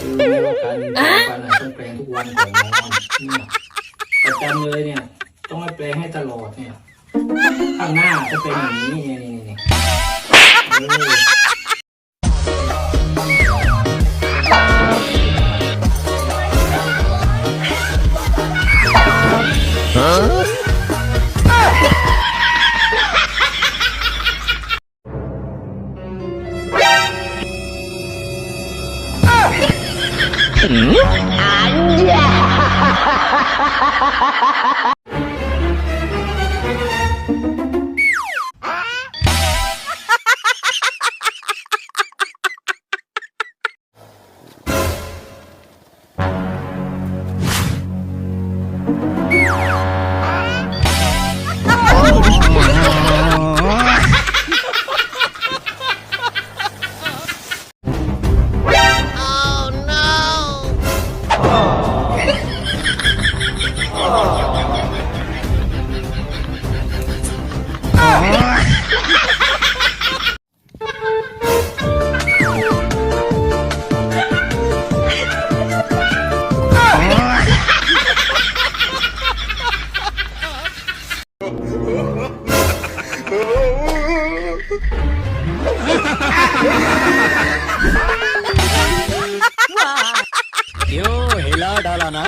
รู้ไหมว่าการแปรงฟันอะต้องแปรงทุกวันก่อนนอนเนี่ยประจำเลยเนี่ย ต้องให้แปรงให้ตลอดเนี่ย ข้างหน้าจะเป็นอย่างนี้นี่นี่นี่เออ क्यों हिला डाला ना?